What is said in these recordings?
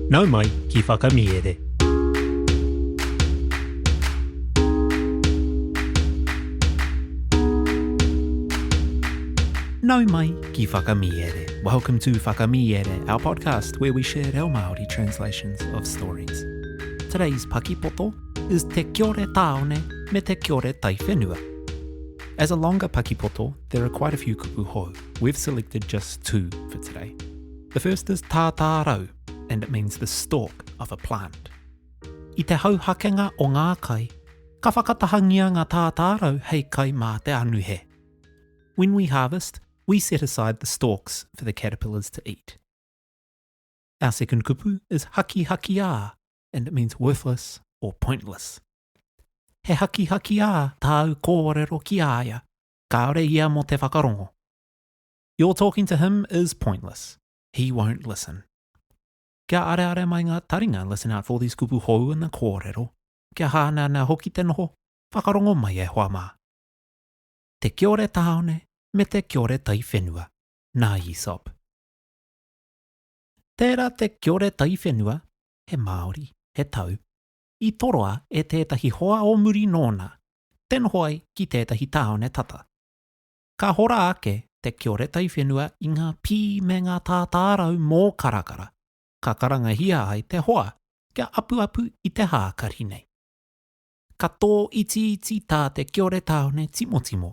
Nau mai ki Whakamiere. Nau mai ki Whakamiere. Welcome to Whakamiere, our podcast where we share reo Māori translations of stories. Today's pakipoto is Te Kiore Tāone me Te Kiore Taiwhenua. As a longer pakipoto, there are quite a few kupu hou. We've selected just two for today. The first is tātārau, and it means the stalk of a plant. I te hauhakenga o ngā kai, ka whakatahangia ngā tātārau hei kai mā te anuhe. When we harvest, we set aside the stalks for the caterpillars to eat. Our second kupu is hakihakiā, and it means worthless or pointless. He hakihakiā tāu kōrero ki a ia, kāore ia mō te whakarongo. Your talking to him is pointless. He won't listen. Kia areare mai ngā taringa, listen out for these kupu hou in the kōrero. Kia hāneanea hoki te noho, whakarongo mai e hoa mā. Te kiore tāone me te kiore taiwhenua, nā Aesop. Tērā te kiore taiwhenua, he Māori, he tau, i toroa e tētahi hoa o muri nōna, te noho ai ki tētahi tāone tata. Ka hora ake te kiore taiwhenua i ngā pī me ngā tātārau mōkarakara, ka karangahia ai te hoa kia apuapu i te hākari nei. Ka tō itiiti tā te kiore tāone timotimo,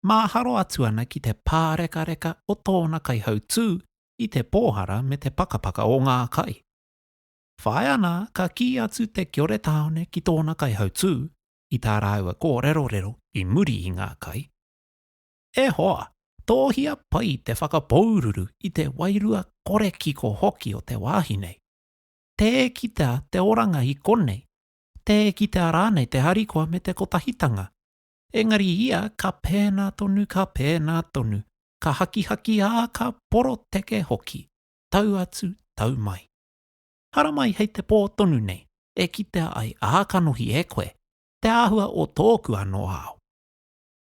māharo atu ana ki te pārekareka o tōna kaihautū i te pōhara me te pakapaka o ngā kai. Whāia nā ka kī atu te kiore tāone ki tōna kaihautū i tā rāua kōrerorero i muri i ngā kai, E hoa, tōhia pai te whakapōururu i te wairua kore kiko hoki o te wāhi nei. Tē kitea te oranga i konei, tē kitea rānei te harikoa me te kotahitanga. Engari ia ka pēnā tonu, ka pēnā tonu, ka hakihaki ā, ka poroteke hoki, tau atu, tau mai. Haramai hei te pō tonu nei, e kitea ai ā-kanohi e koe, te āhua o tōku anō ao.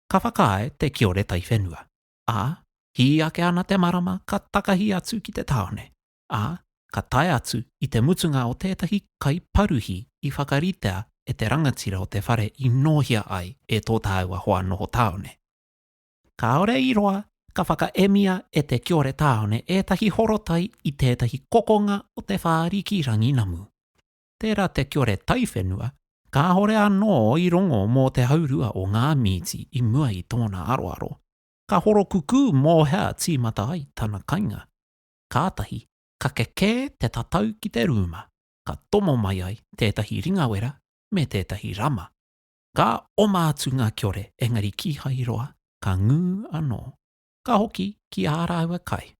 Ka whakaae te kiore taiwhenua, ā, hī ake ana te marama ka takahi atu ki te tāone, ā, ka tae atu i te mutunga o tētahi kai paruhi i whakaritea e te rangatira o te whare i nōhia ai e tō tāua hoa noho tāone. Kāore i roa, ka whakaemia e te kiore tāone ētahi horotai i tētahi kokonga o te whāriki ranginamu. Tērā te kiore taiwhenua, kāore anō i rongo mō te haurua o ngā mīti i mua i tōna aroaro, ka horokukū mō hea tīmata ai tana kainga. Kātahi, ka kekē te tatau ki te rūma, ka tomo mai ai tētahi ringawera me tētahi rama. Ka oma atu ngā kiore, engari kīhai i roa, ka ngū anō. Ka hoki ki ā rāua kai.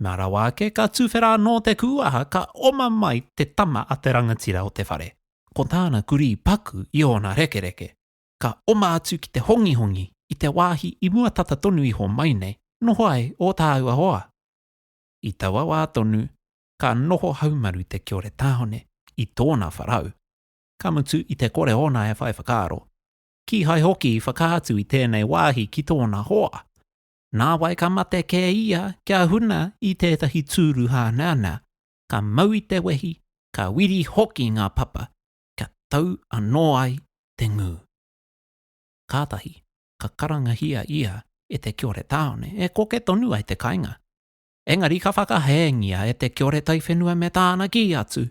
Nā rawa ake ka tuwhera anō te kūaha ka oma mai te tama a te rangatira o te whare. Ko tāna kurī paku i ōna rekereke. Ka oma atu ki te hongihongi i te wāhi i mua tata tonu iho mai nei noho ai ō tāua hoa. I taua wā tonu, ka noho haumaru te kiore tāone i tōna wharau. Ka mutu i te kore ōna e whai whakaaro. Kīhai hoki i whakaatu i tēnei wāhi ki tōna hoa. Nāwai ka mate kē ia kia huna i tētahi tūru hāneanea, ka mau i te wehi, ka wiri hoki ngā papa, kia tau anō ai te ngū. Kātahi, ka karangahia ia e te kiore tāone e koke tonu ai te kainga. Engari ka whakahēngia e te kiore taiwhenua me tāna kī atu,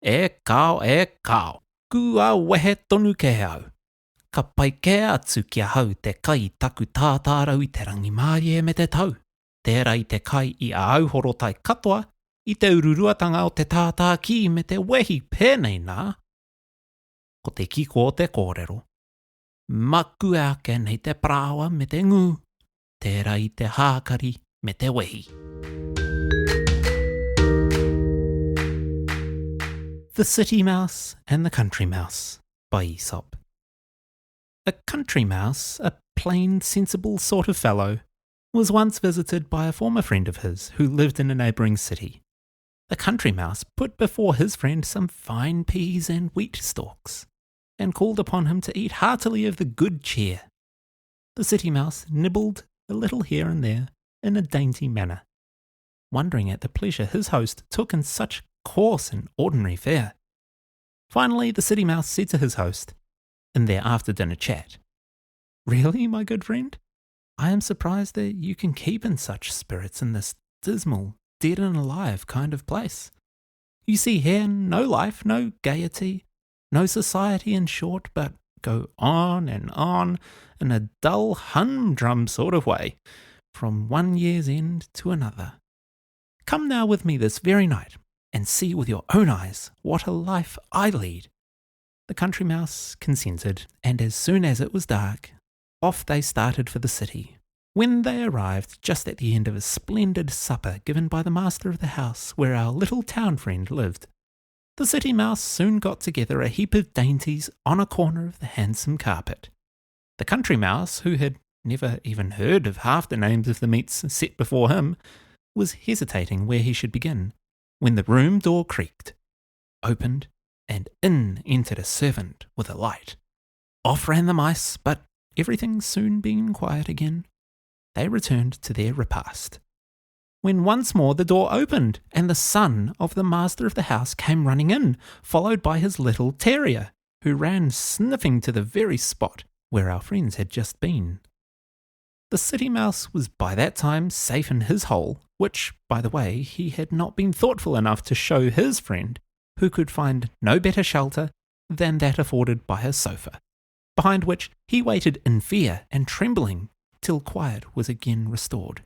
E kāo, e kāo! Kua wehe tonu kē au. Ka pai kē atu ki ahau te kai i taku tātārau i te rangimārie me te tau, tērā i te kai i āu horotai katoa i te ururuatanga o te tātākī me te wehi pēnei nā. Ko te kiko o te kōrero, makue ake nei te parāoa me te ngū, tērā i te hākari me te wehi. The City Mouse and the Country Mouse by Aesop. A country mouse, a plain, sensible sort of fellow, was once visited by a former friend of his who lived in a neighbouring city. The country mouse put before his friend some fine peas and wheat stalks, and called upon him to eat heartily of the good cheer. The city mouse nibbled a little here and there in a dainty manner, wondering at the pleasure his host took in such coarse and ordinary fare. Finally, the city mouse said to his host, in their after dinner chat, Really, my good friend? I am surprised that you can keep in such spirits in this dismal, dead and alive kind of place. You see here no life, no gaiety, no society in short, but go on and on in a dull humdrum sort of way, from one year's end to another. Come now with me this very night, and see with your own eyes what a life I lead. The country mouse consented, and as soon as it was dark, off they started for the city. When they arrived just at the end of a splendid supper given by the master of the house where our little town friend lived, the city mouse soon got together a heap of dainties on a corner of the handsome carpet. The country mouse, who had never even heard of half the names of the meats set before him, was hesitating where he should begin, when the room door creaked, opened, and in entered a servant with a light. Off ran the mice, but everything soon being quiet again, they returned to their repast. When once more the door opened, and the son of the master of the house came running in, followed by his little terrier, who ran sniffing to the very spot where our friends had just been. The city mouse was by that time safe in his hole, which, by the way, he had not been thoughtful enough to show his friend, who could find no better shelter than that afforded by a sofa, behind which he waited in fear and trembling till quiet was again restored.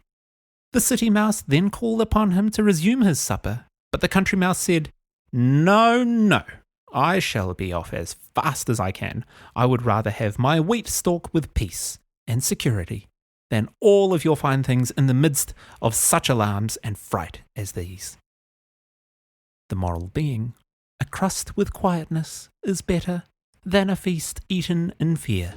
The city mouse then called upon him to resume his supper, but the country mouse said, No, no, I shall be off as fast as I can. I would rather have my wheat stalk with peace and security than all of your fine things in the midst of such alarms and fright as these. The moral being, a crust with quietness is better than a feast eaten in fear.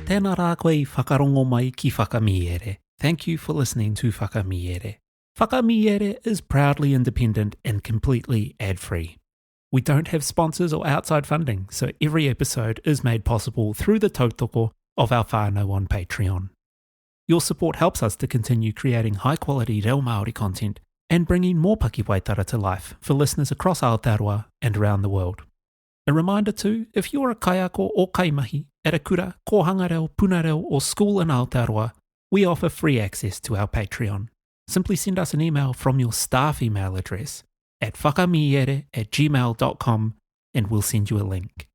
Tēnā rā koe i whakarongo mai ki Whakamīere. Thank you for listening to Whakamīere. Whakamīere is proudly independent and completely ad-free. We don't have sponsors or outside funding, so every episode is made possible through the tautoko of our whānau on Patreon. Your support helps us to continue creating high-quality reo Māori content and bringing more pakiwaitara to life for listeners across Aotearoa and around the world. A reminder too, if you're a kaiako or kaimahi at a kura, kōhanga reo, puna reo or school in Aotearoa, we offer free access to our Patreon. Simply send us an email from your staff email address at whakamiere at gmail.com and we'll send you a link.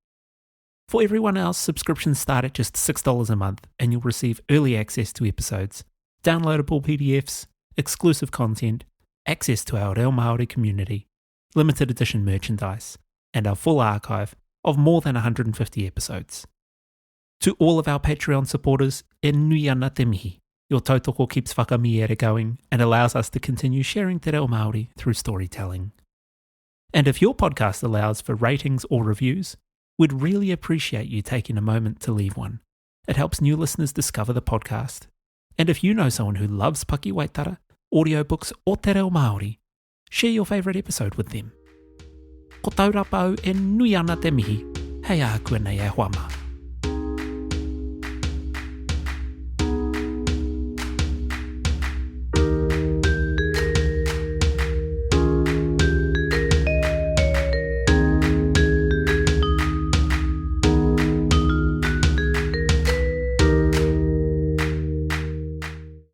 For everyone else, subscriptions start at just $6 a month and you'll receive early access to episodes, downloadable PDFs, exclusive content, access to our Reo Māori community, limited edition merchandise, and our full archive of more than 150 episodes. To all of our Patreon supporters, e nui ana te mihi. Your tautoko keeps Whakamīere going and allows us to continue sharing te reo Māori through storytelling. And if your podcast allows for ratings or reviews, we'd really appreciate you taking a moment to leave one. It helps new listeners discover the podcast. And if you know someone who loves pakiwaitara, audiobooks or te reo Māori, share your favourite episode with them. Ko Taurapa au e nui ana te mihi, hei ākuanei e hoa mā.